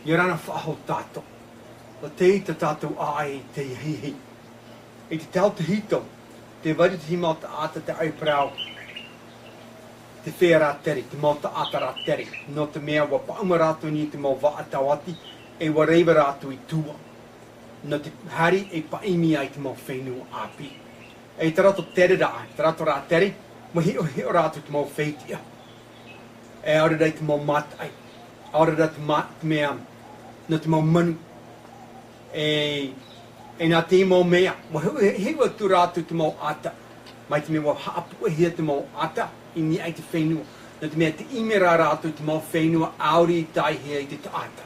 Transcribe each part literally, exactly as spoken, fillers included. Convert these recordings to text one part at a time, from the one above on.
ʻIa ora na faʻahou tātou. ʻO tei tā tātou ʻāʻai i te ahiahi. I te tau tahito, tē vai ra te mau taʻata te ʻāʻai parau, te feiā rātere, te mau taʻata rātere, nō te mea ʻua paʻuma rātou i niʻa i te mau vaʻa tāvati, ʻe ʻua rave rātou i tua. Nō te haere e paʻimi ai te mau fenua ʻāpī. ʻE i tā rātou tereraʻa, i tā rātou rātere, ʻua hiʻohiʻo rātou i te mau fetiʻa. ʻE ʻaore rā i te mau mātaʻi, ʻaore rā te mā-, te mea, nō te mau manu. ʻE, ʻe nā te mau mea, ʻua hiʻo, hiʻo atu rātou i te mau ata, mai te mea ʻua haʻapuʻehia te mau ata, i niʻa i te fenua. Nō te mea tē ʻimi ra rātou i te mau fenua ʻaore i taehia e te taʻata.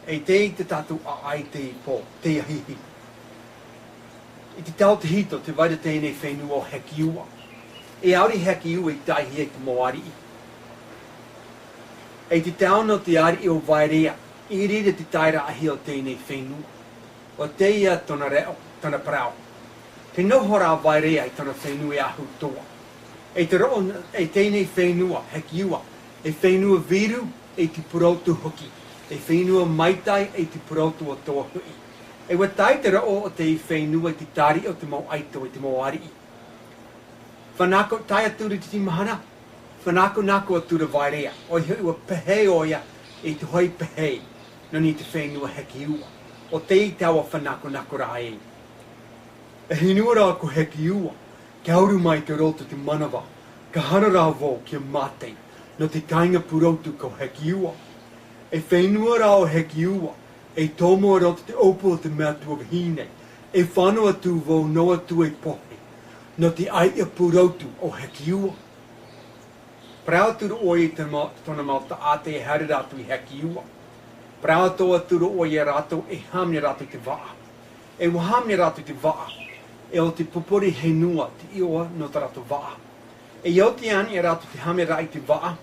ʻE tei tā tātou ʻāʻai i teie pō, te ahiahi. I te tau tahito, tē vai ra teie nei fenua ʻo Hekiua. ʻE ʻaore i Hekiua i taehia e te mau ariʻi. ʻE i te tau nō te ariʻi ʻo Vaerea, i reira te taeraʻahia o teie nei fenua. ʻO teie tōna reo, tōna parau. Tē noho ra Vaerea i tōna fenua i Ahutoa. ʻE te roʻo, ʻe teie nei fenua, Hekiua, e fenua vīru, ʻe te purotu hoki, e fenua maitaʻi, ʻe te purotu atoʻa hoʻi. ʻE ʻua tae te roʻo o teie fenua i te tariʻi o te mau ʻaito, ʻe te mau ariʻi. Fānakotae atu ra i te mahana, fānakonako atu ra Vaerea, ʻoia hoʻi ʻua pehē ʻoia i te hoʻi pehē, nō niʻa i te fenua Hekiua, ʻo tei taua fānakonako ra ē. E hinua ra ko Hekiua, kia uru mai i roto i te manava, ka hara rā vau kia mate, nō te kāinga purotu ko Hekiua. E fenua ra ʻo Hekiua, e tomo i roto i te ʻōpū o te metua vahine, e fano atu vau noa atu ei pohe, nō te ʻāiʻa purotu ʻo Hekiua. Parau atu ra ʻoia i te mau, tōna mau taʻata e haere rātou i Hekiua. Parau atu ra ʻoia ia rātou e hāmani rātou i te vaʻa. E ʻua hāmani rātou i te vaʻa, e ʻo te pupuri henua te iʻoa nō tā rātou vaʻa. E ʻia oti anaʻe rātou i te hāmaniraʻa i te vaʻa,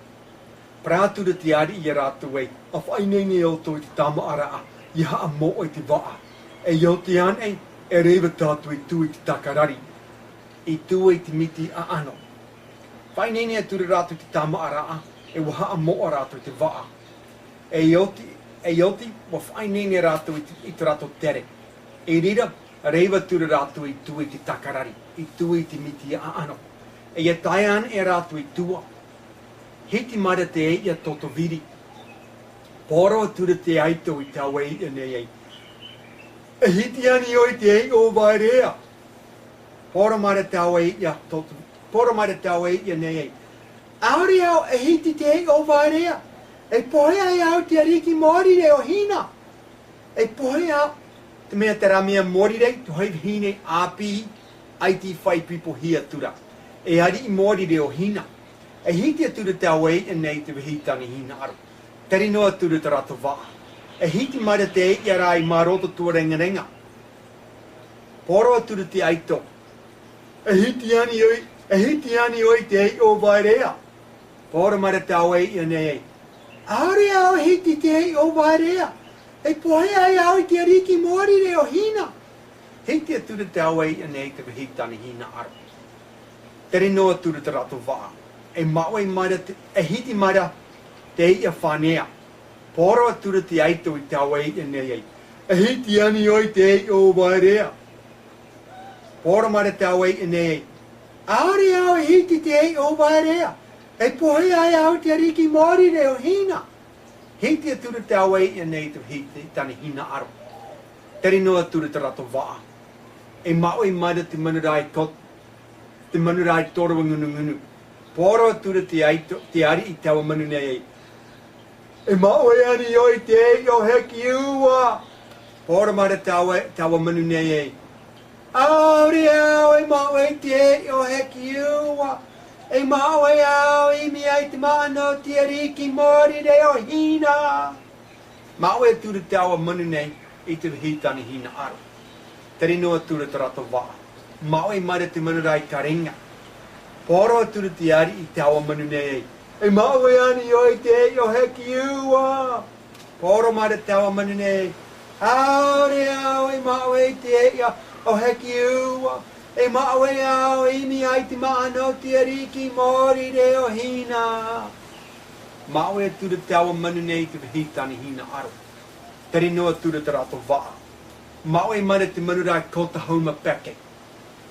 parau atu ra te ariʻi ia rātou ē, ʻa faʻaineine ʻoutou i te tāmāʻaraʻa, ʻia haʻamoʻa i te vaʻa. E ʻia oti anaʻe, e rave tātou i tua i te takarari, i tua i te miti ʻaʻano. Faʻaineine atu ra rātou i te tāmāʻaraʻa, e ʻua haʻamoʻa rātou i te vaʻa. E ʻia oti, e ʻia oti, ʻua faʻaineine rātou i te, i tō rātou tere. I reira, rave atu ra rātou i tua i te takarari, i tua i te miti ʻaʻano. E ʻia tae anaʻe rātou i tua, hiti mai ra te ʻēʻa Totoviri. Poro atu ra te ʻaito i taua ʻēʻa nei ē. E hiti anaʻe ʻoe i te ʻēʻa o Vaerea. Poro mai ra taua ʻēʻa, Toto-, poro mai ra taua ʻēʻa nei ē. ʻAore au e hiti i te ʻēʻa o Vaerea. E pohe ai au i te ariki mōrire o Hina. E pohe au, te mea terā mea mōrire, te hoʻi vahine ʻāpī, ʻaita i faʻaipoipohia atu ra. E ariʻi mōrire o Hina. E hiti atu ra taua ʻēʻa nei i te vahine tāne hinaʻaro. Tere noa atu ra tā rātou vaʻa. E hiti mai ra te ʻēʻa rā i mā roto i tō rerenga. Poro atu ra te ʻaito. E hiti anaʻe ʻoe, e hiti anaʻe ʻoe i te ʻēʻa o Vaerea. Poro mai ra taua ʻēʻa nei ē. ʻAore au e hiti i te ʻēʻa o Vaerea. E pohe ai au i te ariki mōrire o Hina. Hiti atu ra taua ʻēʻa nei i te vahine tāne hinaʻaro. Tere noa atu ra tā rātou vaʻa. E māʻohi mai ra te, e hiti mai ra te ʻēʻa Fānea. Poro atu ra te ʻaito i taua ʻēʻa nei ē. E hiti anaʻe ʻoe i te ʻēʻa o Vaerea. Poro mai ra taua ʻēʻa nei ē. ʻAore au e hiti i te ʻēʻa o Vaerea. E pohe ai au i te ariki mōrire o Hina. Hiti atu ra taua ʻēʻa nei i te vahine tāne hinaʻaro. Tere noa atu ra tā rātou vaʻa. E māʻohi mai ra te manu rā e to-, te manu rā e toru ʻāngunungunu. Poro atu ra te ʻaito, te ariʻi i taua manu nei ē. E māʻohi anaʻe ʻoe i te ʻēʻa o Hekiua. Poro mai ra taua, taua manu nei ē. ʻAore au e māʻohi i te ʻēʻa o Hekiua. E māʻohi au e ʻimi ai i te māʻa nō te ariki mōrire o Hina. Māʻohi atu ra taua manu nei i te vahine tāne hinaʻaro. Tere noa atu ra tā rātou vaʻa. Māʻohi mai ra te manu rā i Karenga. Poro atu ra te ariʻi i taua manu nei ē. E māʻohi anaʻe ʻoe i te ʻēʻa o Hekiua. Poro mai ra taua manu nei ē. ʻAore au e māʻohi i te ʻēʻa o Hekiua. E māʻohi au e ʻimi ai i te māʻa nō te ariki mōrire o Hina. Māʻoe atu ra te awa manu nei i te vahine tāne hinaʻaro. Tere noa atu ra tā rātou vaʻa. Māʻoe mai ra te manu rā e kauta hau ma peke.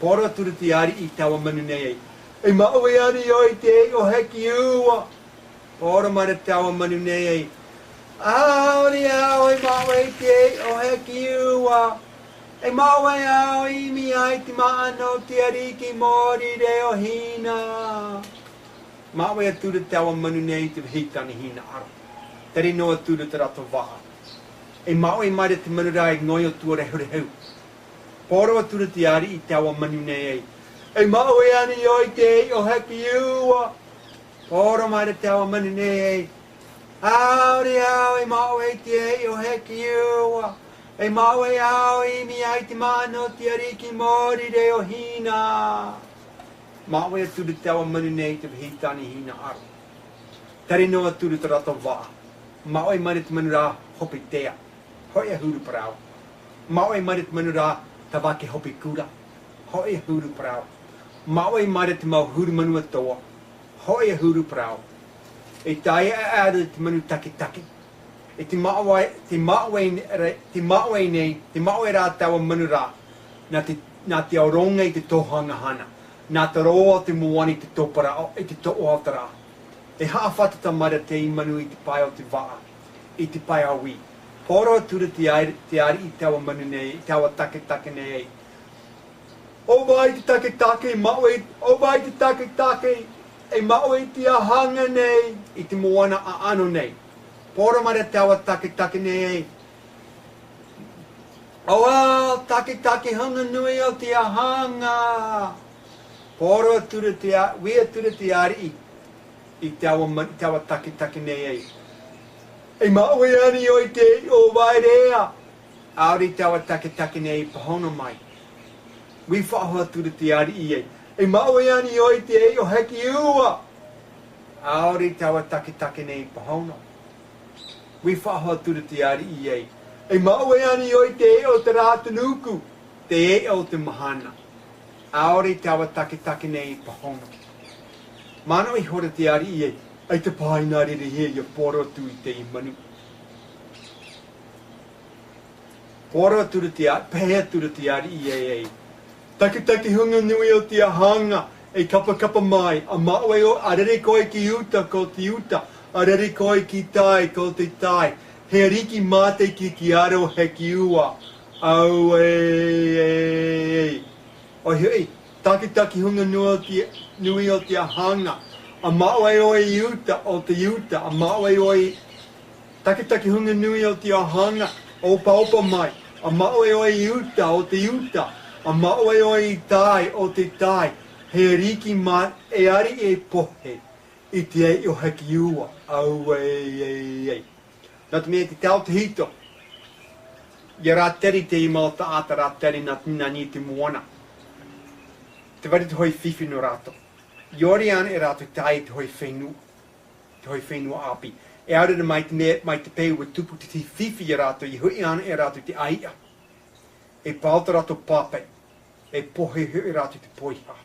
Pōro atu ra te ariʻi i te awa manu nei ai. E māʻoe ānei ʻoe i te ʻeiʻo Hekiua? Pōro mai ra te awa manu nei ai. ʻAore ā ʻoe māʻoe i te ʻeiʻo Hekiua. E māʻoe ā ʻoe i ʻimi ai te māʻa nō te ariki mōrire o Hina. Māʻoe atu ra te awa manu nei i te vahine tāne hinaʻaro. Tere noa atu ra tā rātou vaʻa. E māʻoe mai ra te manu rā e ngoio tuarahurehu. Pōro atu ra te ariʻi i te awa manu nei ai. E māʻoe ānei ʻoe i te ʻeiʻo Hekiua? Pōro mai ra te awa manu nei ai. ʻAore ā ʻoe māʻoe i te ʻeiʻo Hekiua. E māʻoe ā ʻoe i ʻimi ai te māʻa nō te ariki mōrire o Hina. Māʻoe atu ra te awa manu nei i te vahine tāne hinaʻaro. Tere noa atu ra tā rātou vaʻa. Māʻoe mai ra te manu rā hope tea. Hoʻi ʻahuru parau. Māʻoe mai ra te manu rā tāvaki hope kura. Hoʻi ʻahuru parau. Māʻoe mai ra te mau huru manu atoʻa. Hoʻi ʻahuru parau. E tae ā ra te manu taketake. E te māʻoe, te māʻoe, te māʻoe nei, te māʻoe rā te awa manu rā, nā te, nā te aroha i te tōhanga hana, nā te roa o te moana i te tōparaʻo, i te tōʻoataraʻa. E haʻafātata mai ra te manu i te pae o te vaʻa, i te pae ʻāuī. Pōro atu ra te ari-, te ariʻi i te awa manu nei, i te awa taketake nei ai. ʻO vai te taketake, māʻoe, ʻo vai te taketake, e māʻoe i te āhanga nei, i te moana ʻaʻano nei. Pōro mai ra te awa taketake nei ai. ʻO ā, taketake hunga nui o te āhanga. Pōro atu ra te a-, ui atu ra te ariʻi i te awa ma-, i te awa taketake nei ai. E māʻoe ānei ʻoe i te ʻeiʻo Vaerea? ʻAore i te awa taketake nei i pāhono mai. Ui faʻahou atu ra te ariʻi ai. E māʻoe ānei ʻoe i te ʻeiʻo Hekiua? ʻAore i te awa taketake nei i pāhono. Ui faʻahou atu ra te ariʻi ai. E māʻoe ānei ʻoe i te ʻeiʻo o te rātanuku, te ʻeiʻo o te mahana? ʻAore i te awa taketake nei i pāhono. Manaʻo ihora te ariʻi ai, ʻaita paha i nā reira hia ʻia pōro atu i te manu. Pōro atu ra te a-, pēhea atu ra te ariʻi ai, ai. Taketake hunga nui o te āhanga, e kapakapa mai, ʻa māʻoe ʻoe, ʻa rere koe ki uta, ko te uta, ʻa rere koe ki tai, ko te tai, he ariki mātaʻitaʻi aro Hekiua. Auē, ʻoia hoʻi, taketake hunga nui o te, nui o te āhanga, ʻa māʻoe ʻoe i uta, o te uta, ʻa māʻoe ʻoe i Taketake hunga nui o te āhanga, ʻopaʻopa mai, ʻa māʻoe ʻoe i uta, o te uta, ʻa māʻoe ʻoe i tai, o te tai, he ariki mā-, e ariʻi e pohe i te ʻeiʻo Hekiua, auē, ei, ei. Nā te mea i te taʻata tahito, ʻia rātere i te mau taʻata rātere nā, nā niʻa i te moana. Tē vai ra te hōʻē fifi nō rātou. ʻIa ʻore ānei rātou i tae i te hōʻē fenua. Te hōʻē fenua ʻāpī. E ʻaore rā mai te mea, mai te peu ʻua tupu te fifi ia rātou, ʻia hoʻi ānei rātou i te ʻāiʻa. E pau tā rātou pāpaʻi, e pohe hoʻi rātou i te poiha.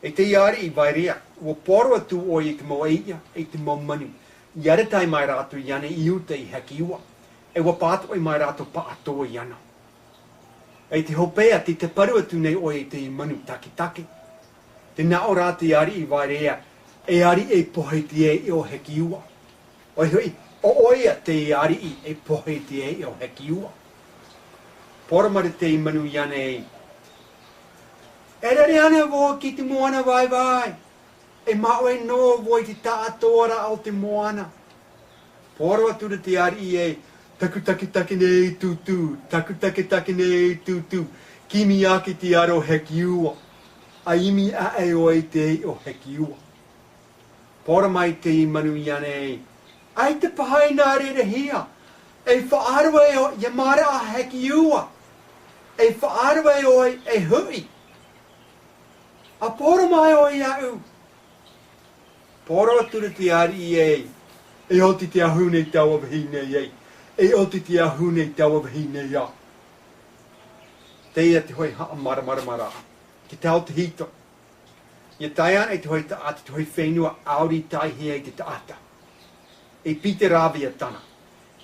E te ariʻi i Vaerea, ʻua poro atu ʻoia i te mau ʻāiʻa, i te mau manu. ʻIa arataʻi mai rātou iāna i uta i Hekiua. E ʻua pātoʻi mai rātou pāʻatoʻa iāna. E te hopeʻa, tē tāparu atu nei ʻoia i te manu taketake. Tē nā ʻō ra te ariʻi i Vaerea, e ariʻi e pohe i te ʻeiʻo Hekiua. ʻOia hoʻi, ʻo ʻoia te ariʻi e pohe i te ʻeiʻo Hekiua. Poro mai ra te manu iāna ē. E rere ānei vau ki te moana vaevae. E māʻoe noa vau i te taʻatoʻaraʻa o te moana. Poro atu ra te ariʻi ē, taku taketake nei e tūtū, taku taketake nei e tūtū, kimi ake te aro Hekiua, ʻa ʻimi aʻe ʻoe i te ʻeiʻo Hekiua. Poro mai te manu iāna ē, ʻaita paha i nā reira hia, e faʻaara ʻoe ʻia maraʻa Hekiua, e faʻaara ʻoe e hoʻi. ʻA poro mai ʻoe iāʻu. Poro atu ra te ariʻi ē, e oti te ahu nei taua vahine ē, e oti te ahu nei taua vahine ē. Teie te hōʻē haʻamāramaramaraʻa, te taʻata tahito. ʻIa tae ānei te hōʻē taʻata, te hōʻē fenua, ʻaore i tae hia i te taʻata. E piti rāveʻa tāna.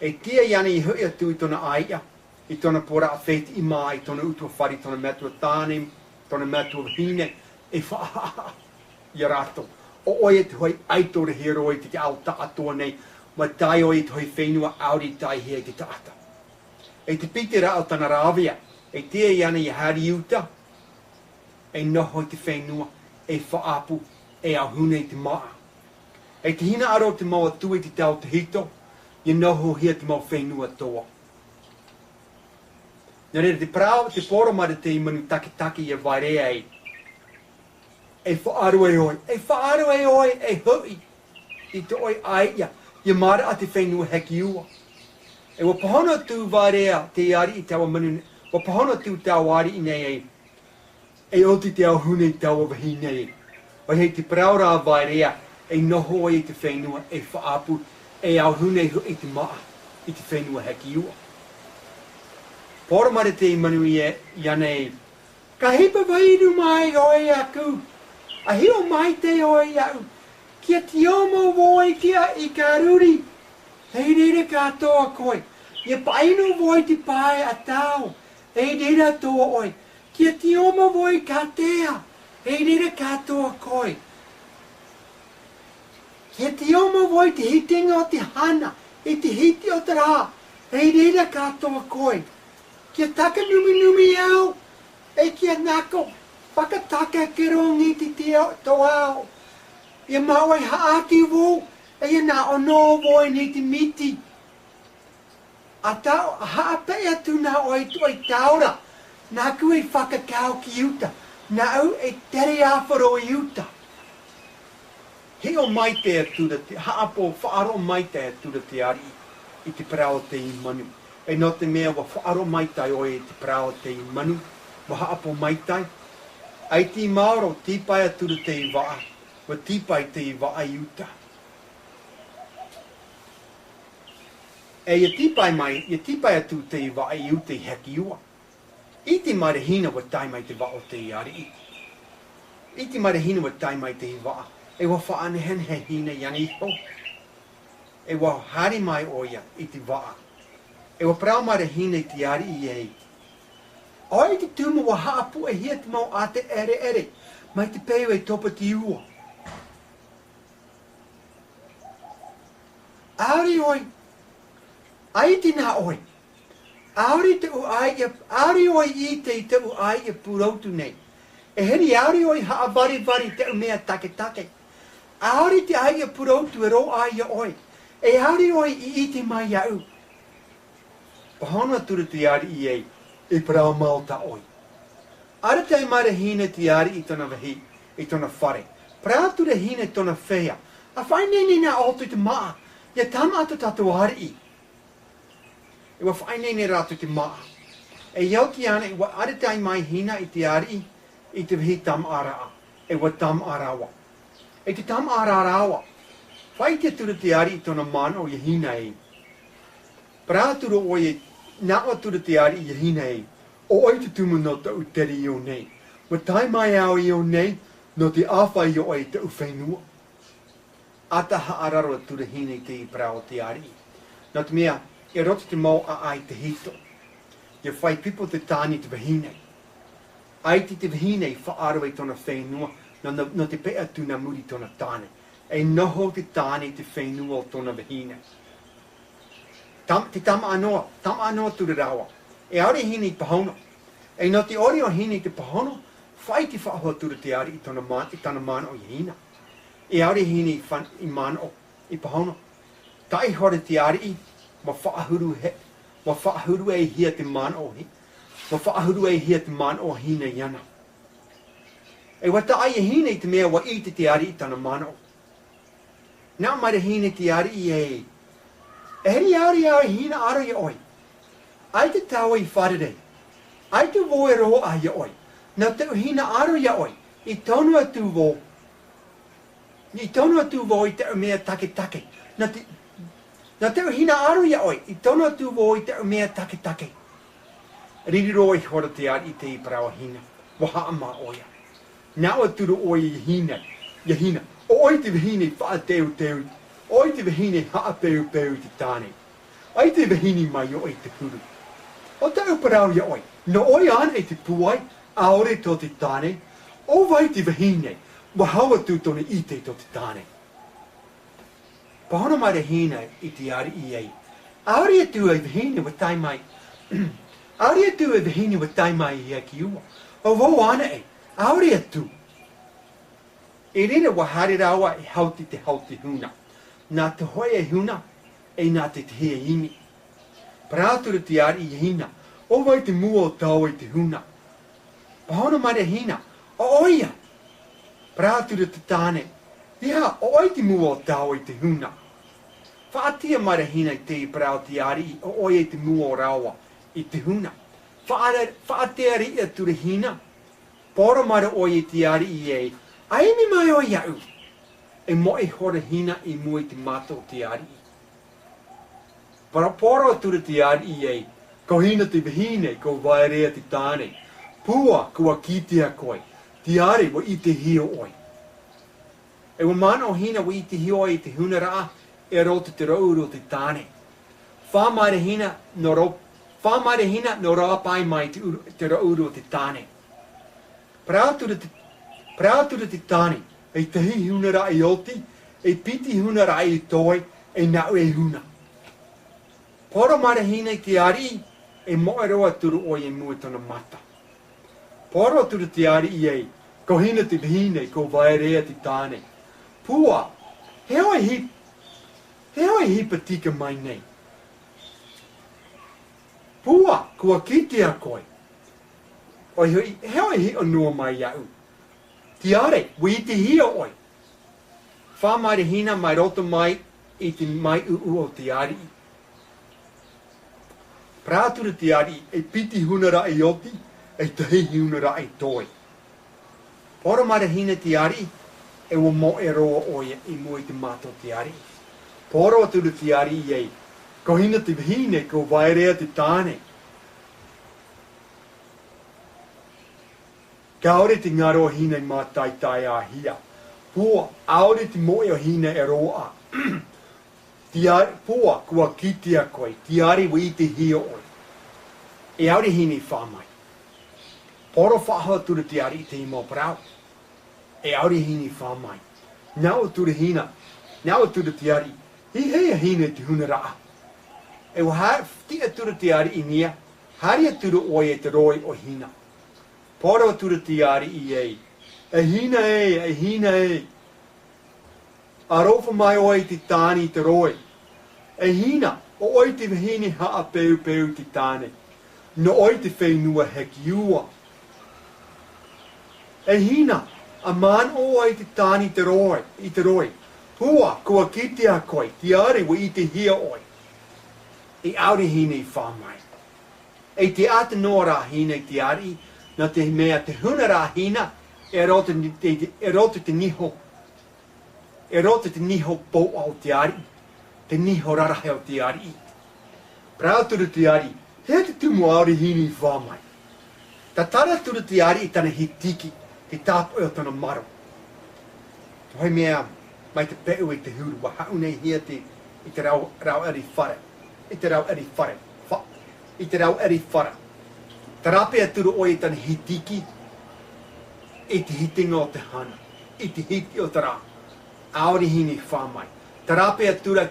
E tiʻa iāna i hoʻi atu i tōna ʻāiʻa, i tōna pōraʻa fētiʻi mā, i tōna ʻutuāfare, tōna metua tāne, tōna metua vahine, e faʻahaʻahaʻa ia rātou. ʻO ʻoe e te hoʻi ʻaito rahi roa i te ao tāʻātoʻa nei, ʻua tae ʻoe i te hoʻi fenua ʻaore i taehia e te taʻata. E te piti rā o tāna rāveʻa, e tiʻa iāna ia haere i uta, e noho i te fenua, e faʻaʻapu, e auhune i te māʻa. E te hinaʻaro o te mau atua i te tao tahito, ia nohohia te mau fenua toa. Nā reira te parau, te poro mai te manu taketake ia Vaerea ē. E faʻaroʻo ʻoe, e faʻaroʻo ʻoe, e hoʻi i tō ʻoe ʻāiʻa, ia maraʻa te fenua Hekiua. E ʻua pāhono atu Vaerea te ariʻi i taua manu, ʻua pāhono atu taua ariʻi nei ē. E oti te auhune i taua vahine ē. ʻOia hoʻi te parau ra Vaerea, e noho ʻoe i te fenua, e faʻaʻapu, e auhune hoʻi i te māʻa, i te fenua Hekiua. Poro mai te manu ia, iāna ē. Ka hipa vairu mai ʻoe iāʻu, ʻa hiʻo maitaʻi ʻoe iāʻu, kia tiʻomo vau i te ʻāiʻa i Karuri, i reira kātoa koe, ia paʻi noa vau i te pae ʻatau, i reira atoʻa ʻoe, kia tiʻomo vau i Katea, i reira kātoa koe. Kia tiʻomo vau i te hitinga o te hana, i te hiti o te rā, i reira kātoa koe. Kia takanuminumi au, e kia nako, fakataka kerongi te tio tō ao. Ia maʻoe haʻati vau, e ia nā ʻō noa vau i te miti. ʻA tau, ʻa haʻapeʻe atu nā ʻoe i tō ʻoe taura, nāku e fakakau ki uta, nāʻu e tere ʻāfaro i uta. Hiʻo maitaʻi atu ra te, haʻapohe, faʻaroʻo maitaʻi atu ra te ariʻi i te parau o te manu. E nō te mea ʻua faʻaroʻo maitaʻi ʻoe i te parau o te manu, ʻua haʻapohe maitaʻi. ʻAita i maoro, tīpae atu ra te vaʻa, ʻua tīpae te vaʻa i uta. E ia tīpae mai, ia tīpae atu te vaʻa i uta i Hekiua. ʻIte mai ra Hina ʻua tae mai te vaʻa o te ariʻi. ʻIte mai ra Hina ʻua tae mai te vaʻa. E ʻua faʻanehenehe Hina iāna iho. E ʻua haere mai ʻoia i te vaʻa. E ʻua parau mai ra Hina i te ariʻi ē. ʻOia i te tumu ʻua haʻapuʻehia te mau ʻātea ʻereʻere, mai te peu e topa te ua. ʻAore ʻoe, ʻaita nā ʻoe. ʻAore tōʻu ʻāiʻa, ʻaore ʻoe i ʻite i tōʻu ʻāiʻa pūroutu nei. E hiri ʻaore ʻoe haʻavarivare i tōʻu mea taketake. ʻAore te ʻāiʻa pūroutu e roaʻa ia ʻoe. E ʻaore ʻoe i ʻite mai iāʻu. Pāhono atu ra te ariʻi ē, e parau mau tā ʻoe. Arataʻi mai ra Hina te ariʻi i tōna vāhi, i tōna fare. Parau atu ra Hina i tōna feiā. ʻA faʻaineine nā ʻoutou i te māʻa, ʻia tāmā atu tātou ariʻi. E ʻua faʻaineine rātou i te māʻa. E ʻia oti ana, e ʻua arataʻi mai Hina i te ariʻi, i te vāhi tāmāʻaraʻa. E ʻua tāmāʻaraʻa. E te tāmāʻaraʻa. Faʻaʻite atu ra te ariʻi i tōna manaʻo ia Hina ē. Parau atu ra ʻoia, nā ʻō atu ra te ariʻi ia Hina ē. ʻO ʻoe te tumu nō tōʻu tere i ʻō nei. ʻUa tae mai au i ʻō nei, nō te ʻāfaʻi i ʻō i tōʻu fenua. ʻA tae haʻararo atu ra Hina i te parau o te ariʻi. Nō te mea, e roto te mau ʻāʻai tahito. ʻIa fai pipo te tāne i te vahine. ʻAita te vahine i faʻaroʻo i tōna fenua, nō, nō, nō te peʻa atu nā muri tōna tāne. E noho te tāne i te fenua o tōna vahine. Tam-, te tāmāʻa noa, tāmāʻa noa atu ra rāua. E ʻaore Hina i pāhono. E nō te ʻore o Hina i te pāhono, faʻaʻite faʻahou atu ra te ariʻi i tōna mā-, i tāna manaʻo ia Hina. E ʻaore Hina i fan-, i manaʻo, i pāhono. Taʻi iho ra te ariʻi, ʻua faʻahuru he, ʻua faʻahuruhia te manaʻo Hi-, ʻua faʻahuruhia te manaʻo Hina iāna. E ʻua taʻa ia Hina i te mea ʻua ʻite te ariʻi i tāna manaʻo. Nā mai ra Hina i te ariʻi ē. E hiri ʻaore au e hinaʻaro ia ʻoe. ʻAita tāua i fārerei. ʻAita vau e roaʻa ia ʻoe. Nō tōʻu hinaʻaro ia ʻoe. I tonu atu vau. I tonu atu vau i tōʻu mea taketake. Nō te, nō tōʻu hinaʻaro ia ʻoe, i tonu atu vau i tōʻu mea taketake. Riro iho ra te ariʻi i te parau a Hina, ʻua haʻamā ʻoia. Nā ʻō atu ra ʻoia ia Hina, ia Hina, ʻo ʻoe te vahine i faʻateuteu, ʻOe te vahine haʻapeupeu i te tāne. ʻAita e vahine mai ʻoe i te huru. ʻO tāʻu parau iā ʻoe, nō ʻoe ānei te pūai, ʻaore tō te tāne? ʻO vai te vahine, ʻua hau atu tōna ʻite tō te tāne. Pāhono mai ra Hina i te ariʻi ē, ʻaore atu e vahine ʻua tae mai. ʻAore atu e vahine ʻua tae mai iā Kiua. ʻO vau ānei, ʻaore atu. I reira ʻua haere rāua e hau i te hau o te huna. Nā te hōʻē e huna, e nā te tahi e imi. Parau atu ra te ariʻi iā Hina, ʻo vai te mua o tāua i te huna? Pāhono mai ra Hina, ʻo ʻoia. Parau atu ra te tāne, ʻeiaha, ʻo ʻoe te mua o tāua i te huna. Faʻaʻite mai ra Hina i te parau o te ariʻi, ʻo ʻoia te mua o rāua i te huna. Faʻa-, faʻaʻite atu ra Hina, poro mai ra ʻoia i te ariʻi ē, ʻa imi mai ʻoe iāʻu. E moʻe ihora Hina i mua i te mata o te ariʻi. Poro, poro atu ra te ariʻi ē, ko Hina te vahine, ko Vaerea te tāne. Pua, ʻua kitea koe, te ariʻi ʻua ʻitehia ʻoe. E ʻua manaʻo Hina ʻua ʻitehia ʻoe i te hunaraʻa, e roto i te rauʻuru o te tāne. Fā mai ra Hina, nō rau-, fā mai ra Hina, nō rāpae mai te ʻuru-, te rauʻuru o te tāne. Parau atu ra te, parau atu ra te tāne, e tahi hunaraʻa i oti, e piti hunaraʻa i toe, e nāʻu e huna. Poro mai ra Hina i te ariʻi, e moʻe roa atu ra ʻoia i mua i tōna mata. Poro atu ra te ariʻi ē, ko Hina te vahine, ko Vaerea te tāne. Pua, e aha ʻoe hip-, e aha ʻoe hipa tika mai nei? Pua, ʻua kitea koe. ʻOia hoʻi, e aha ʻoe hiʻo noa mai iāʻu? Te ariʻi, ʻua ʻitehia ʻoe. Fā mai ra Hina mai roto mai i te maiʻuʻu o te ariʻi. Parau atu ra te ariʻi, e piti hunaraʻa i oti, e tahi hunaraʻa i toe. Poro mai ra Hina i te ariʻi, e ʻua moʻe roa ʻoia i mua i te mata o te ariʻi. Poro atu ra te ariʻi ē, ko Hina te vahine, ko Vaerea te tāne. Kāore te ngaro o Hina i mātaʻitaʻihia. Pua, ʻaore te moʻe o Hina e roaʻa. Te ari-, Pua, ʻua kitea koe, te ariʻi ʻua ʻitehia ʻoe. E ʻaore Hina i fā mai. Poro faʻahou atu ra te ariʻi i teie mau parau. E ʻaore Hina i fā mai. Nā ʻō atu ra Hina, nā ʻō atu ra te ariʻi, ʻeiaha Hina i te hunaraʻa. E ʻua ha-, tiʻa atu ra te ariʻi i niʻa, haere atu ra ʻoia i te roʻi o Hina. Poro atu ra te ariʻi ē, e Hina ē, e Hina ē. Aroha mai ʻoe i te tāne i te roʻi. E Hina, ʻo ʻoe te vahine haʻapeupeu i te tāne. Nō ʻoe te fenua Hekiua. E Hina, ʻa manaʻo ʻoe i te tāne i te roʻi, i te roʻi. Pua, ʻua kitea koe, te ariʻi ʻua ʻitehia ʻoe. E ʻaore Hina i fā mai. E tiʻa atu noa ra Hina i te ariʻi, nā te mea te hunaraʻa Hina, e roto i te, e roto i te niho, e roto i te niho pōʻa o te ariʻi, te niho rarahi o te ariʻi. Parau atu ra te ariʻi, e aha te tumu ʻaore Hina i fā mai? Tātara atu ra te ariʻi i tāna hitiki, te tāpoʻi o tōna maro. Te hoʻi mea, mai te peʻu i te huru, ʻua haʻuneʻihia te, i te rau-, rauʻere fare, i te rauʻere fare, fa-, i te rauʻere fare. Tarape atu ra ʻoia i tāna hitiki, i te hitinga o te hana, i te hiti o te rā. ʻAore Hina i fā mai. Tarape atu ra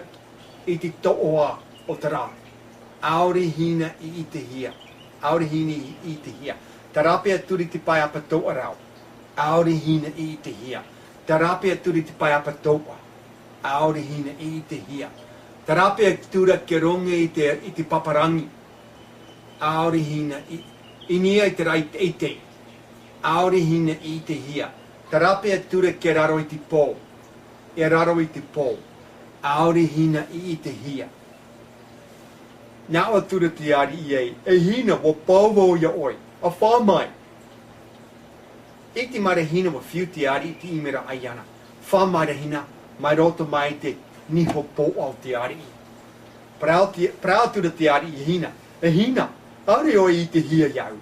i te toʻoa o te rā. ʻAore Hina i ʻitehia. ʻAore Hina i ʻitehia. Tarape atu ra i te pae apatoʻa rau. ʻAore Hina i ʻitehia. Tarape atu ra i te pae apatoʻa. ʻAore Hina i ʻitehia. Tarape atu ra kia roaʻa i te, i te paparangi. ʻAore Hina i, i niʻa i te rā teitei. ʻAore Hina i ʻitehia. Tarape atu ra kia raro i te pō. E raro i te pō. ʻAore Hina i ʻitehia. Nā ʻō atu ra te ariʻi ē, e Hina, ʻua pau vau iā ʻoe. ʻA fā mai. ʻIte mai ra Hina ʻua fiu te ariʻi i te ʻimiraʻa iāna. Fā mai ra Hina, mai roto mai i te niho pōʻa o te ariʻi. Parau te, parau atu ra te ariʻi iā Hina. E Hina, ʻaore ʻoe i ʻitehia iāʻu.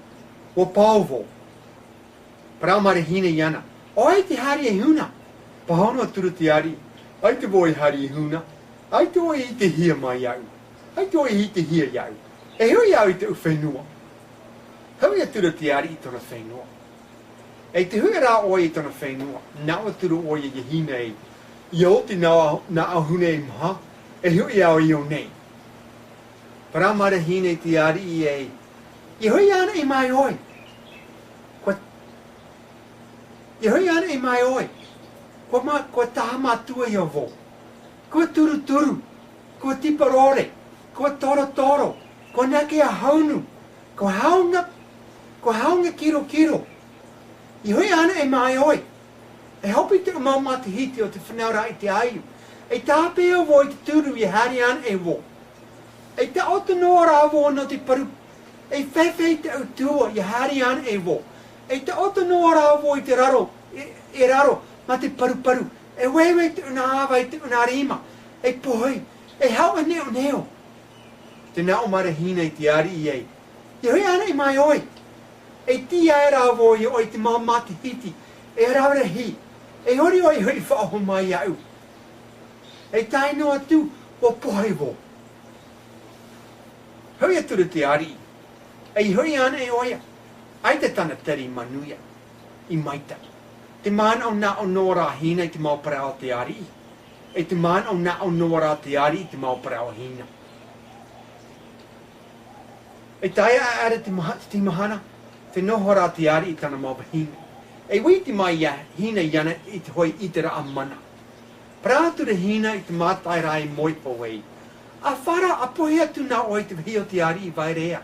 ʻUa pau vau. Parau mai ra Hina iāna. ʻO vai te haere e huna? Pāhono atu ra te ariʻi. ʻAita vau e haere e huna. ʻAita ʻoe i ʻitehia mai iāʻu. ʻAita ʻoe i ʻitehia iāʻu. E hoʻi au i te fenua. Hoʻi atu ra te ariʻi i tōna fenua. E te hoʻi rā ʻoe i tōna fenua, nā ʻō atu ra ʻoe ia hina ē, ia oti nā, nā ʻō huna e maha, e hoʻi au i ʻō nei. Parau mai ra hina i te ariʻi ē, ia hoʻi anaʻe mai ʻoe. Kua, ia hoʻi anaʻe mai ʻoe. Kua ma-, kua taha mātua ia vau. Kua turuturu, kua tiparore, kua torotoro, kua nākea haunu, kua haunga, kua haunga kirokiro. Ia hoʻi anaʻe mai ʻoe. E hope te mau matahiti o te fānauraʻa i te ʻāiʻa. E tāpeʻa vau i te turu ia haere anaʻe vau. E taʻoto noa rā vau nō te paru. E fēfē i te ʻutuʻa ia haere anaʻe vau. E taʻoto noa rā vau i te raro, i, i raro, mā te paruparu. E veve te ʻūnā ʻāvae, te ʻūnā rima. E pohe, e hau e neoneo. Te nā ʻō mai ra hina i te ariʻi ē, ia hoʻi anaʻe mai ʻoe. E tīaʻi rā vau ia ʻoe i te mau matahiti, e rave rahi, e ʻori ʻoe i hoʻi faʻahou mai iāʻu. E tae noa atu, ʻua pohe vau. Hoʻi atu ra te ariʻi, e hoʻi anaʻe ʻoia, ʻaita tāna tere i manuia, i maitaʻi. Te manaʻo nā ʻō noa rā hina i te mau parau o te ariʻi. E te manaʻo nā ʻō noa rā te ariʻi i te mau parau o hina. E tae ā, ʻaʻara te maha-, te mahana, te noho rā te ariʻi i tāna mau vahine. E ʻite mai ia hina iāna i te hoʻi ʻiteraʻa mana. Parau atu ra hina i te mātaʻi rā e moiho ē, ʻa fara, ʻa pohe atu nā ʻoe i te vāhi o te ariʻi Vaerea.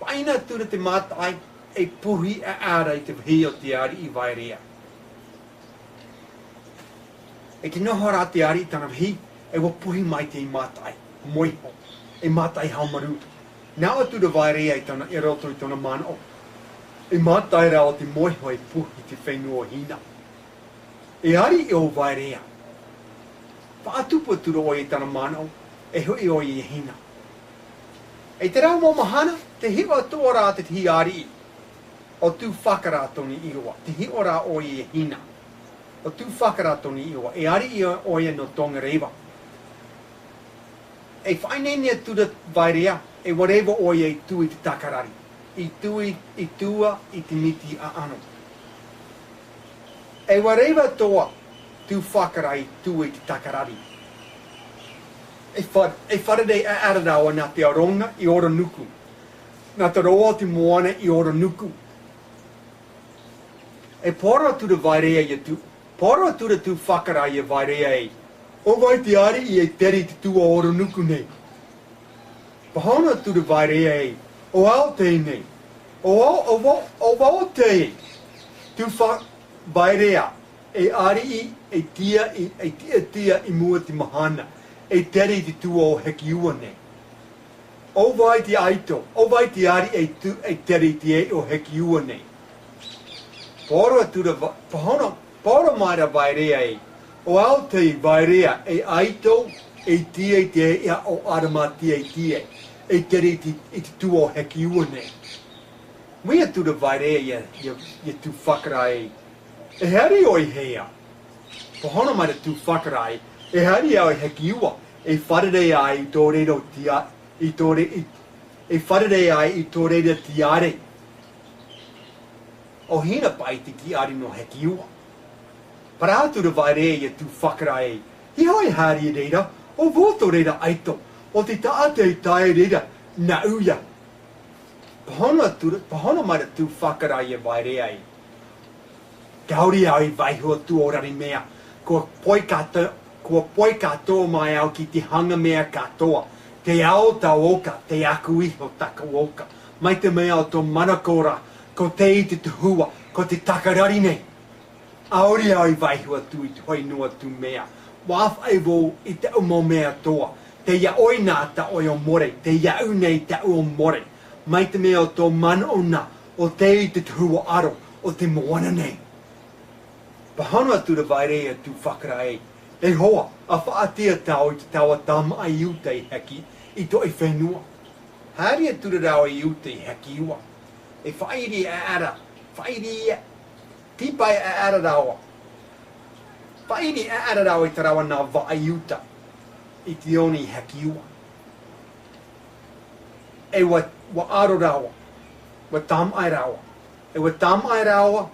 Paʻina atu ra te mātaʻi, e pohe ʻaʻara i te vāhi o te ariʻi Vaerea. E te noho rā te ariʻi i tāna vāhi, e ʻua pohe mai te mātaʻi, moiho, e mātaʻi haʻamaru. Nā ʻō atu ra Vaerea i tāna, i roto i tōna manaʻo. E mātaʻi rā o te moiho e pohe i te fenua o Hina. E ariʻi ʻo Vaerea. Faʻatupu atu ra ʻoia i tāna manaʻo, e hoʻi ʻoia ia Hina. I terā mau mahana, tē hiʻo atoʻa ra te tahi ariʻi. ʻO Tūfakara tōna iʻoa, tē hiʻo ra ʻoia ia Hina. ʻO Tūfakara tōna iʻoa, e ariʻi ʻoia nō Tongarewa. E faʻaineine atu ra Vaerea, e ʻua reva ʻoia i tua i te takarari, i tua, i tua i te miti ʻaʻano. E ʻua reva atoʻa Tūfakara i tua i te takarari. E fa-, e fārerei ʻaʻara rāua nā te aroha i Oronuku. Nā te roa o te moana i Oronuku. E poro atu ra Vaerea ia Tū-, poro atu ra Tūfakara ia Vaerea ē, ʻo vai te ariʻi e tere i te tua o Oronuku nei? Pāhono atu ra Vaerea ē, ʻo au teie nei. ʻO au, ʻo vau, ʻo vau teie. Tūfa-, Vaerea, e ariʻi, e tia, e, e tiʻatiʻa i mua i te mahana, e tere i te tua o Hekiua nei. ʻO vai te ʻaito, ʻo vai te ariʻi e tu-, e tere i te ʻēʻa o Hekiua nei? Poro atu ra Va-, pāhono, poro mai ra Vaerea ē, ʻo au teie Vaerea, e ʻaito, e tia i te ʻēʻa o Aramatia i te, e tere i te, i te tua o Hekiua nei. Mea atu ra Vaerea ia, ia, ia Tūfakara ē, e haere ʻoe i hea? Pāhono mai ra Tūfakara ē, e haere au i Hekiua, e fārerei ai i tō reira tia-, i tō re-, i, e fārerei ai i tō reira tiare. ʻO Hina paʻi te tiare nō Hekiua. Parau atu ra Vaerea ia Tūfakara ē, ʻeiaha e haere i reira, ʻo vau tō reira ʻaito, ʻo te taʻata e tae i reira, nāʻu ia. Pāhono atu ra, pāhono mai ra Tūfakara ia Vaerea ē, kāore au i vaiiho atu ʻo Raremea, ʻua pohe kāto-, ʻua pohe kātoa mai au ki te hanga mea kātoa, te ao o tāʻu oka, te aku iho o tāʻu oka, mai te mea ʻo tō manako ra, ko teie te tuhaʻa, ko te takarari nei. ʻAore au i vaiiho atu i te hoʻi noa atu mea, ʻua ʻāfaʻi vau i tāʻu mau mea atoʻa, tei iā ʻoe na tā ʻoe ʻo More, tei iāʻu nei tāʻu ʻo More, mai te mea ʻo tō manaʻo na, ʻo teie te tuhaʻa aro o te moana nei. Pāhono atu ra Vaerea ia Tūfakara ē, e hoa, ʻa faʻaʻite tāua i te taua tāmāʻa i uta i Heki, i tō ʻoe fenua. Haere atu ra rāua i uta i Hekiua. E faʻaʻiri ʻaʻara, faʻaʻiri ia, tīpaʻi ʻaʻara rāua. Faʻaʻiri ʻaʻara rāua i tā rāua nā vaʻa i uta. I te oni i Hakiua. E ua, ua aro rāua, ua tāmaʻi rāua, e ua tāmaʻi rāua,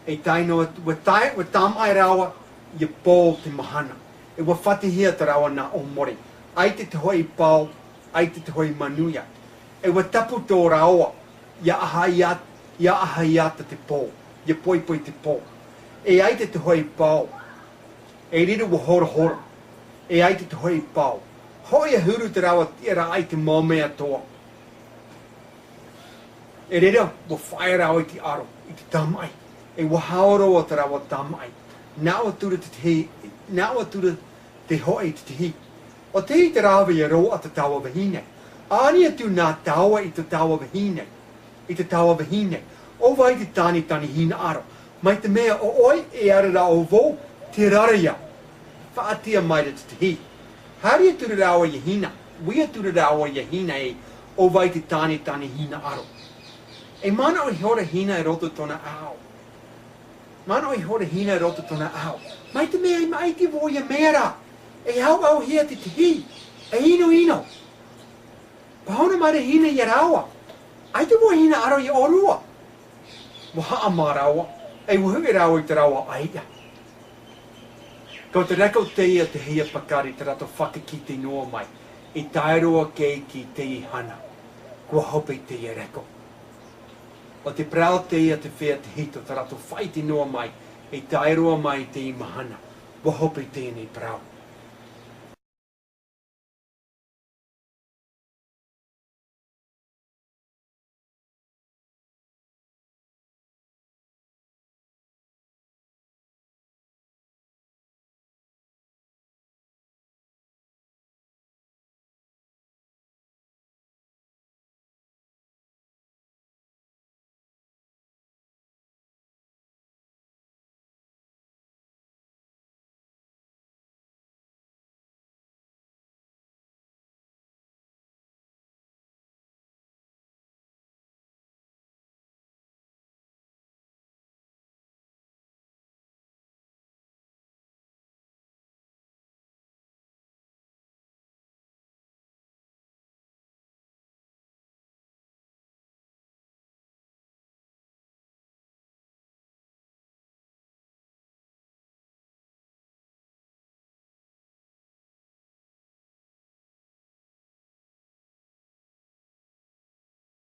e tae noa, ua tae, ua tāmaʻi rāua, ia pō te mahana. E ua fatihia tā rāua nā ʻōmore. ʻAita te hoʻi pao, ʻaita te hoʻi manuia. E ua tapu tō rāua, ia ʻaha ia, ia ʻaha ia te pō, ia poipoi te pō. E ʻaita te hoʻi pao, e riro ua horohoro. E ʻaita te hoʻi pao. Hoʻi ʻahuru te rāua tiʻaraʻa i te mau mea atoʻa. E reira, ua faʻaea rāua i te aro, i te tāmaʻi. E ua hao roa tā rāua tāmaʻi. Nā ʻō atu ra te tahi, nā ʻō atu ra te hoʻi i te tahi. ʻO tei te rave ia roaʻa tā tāua vahine. Ani atu nā tāua i tō tāua vahine. I tō tāua vahine. ʻO vai te tāne tāne hinaʻaro. Mai te mea ʻo ʻoe e ara rā ʻo vau, te raraʻa. Faʻatia mai ra te tahi. Haere atu ra rāua ia hina. Ui atu ra rāua ia hina e ʻo vai te tāne tāne hinaʻaro. E manaʻo ihora hina i roto tōna ao. Manaʻo ihora hina i roto tōna ao. Mai te mea e maʻiti vau ia mea ra. E auauhia te tahi. E inoino. Pāhono mai ra hina ia rāua. ʻAita vau hinaʻaro ia ʻōrua. Ua haʻamā rāua, e ua huʻi rāua i tā rāua ʻaiʻa. Ko te reko teie te hia pakari tā rātou fakakite noa mai, i tae roa kē ki teie hana, kua hope teie reko. ʻO te parau teie te feiā tahito tā rātou faʻaʻite noa mai, i tae roa mai i teie mahana, ua hope teie nei parau.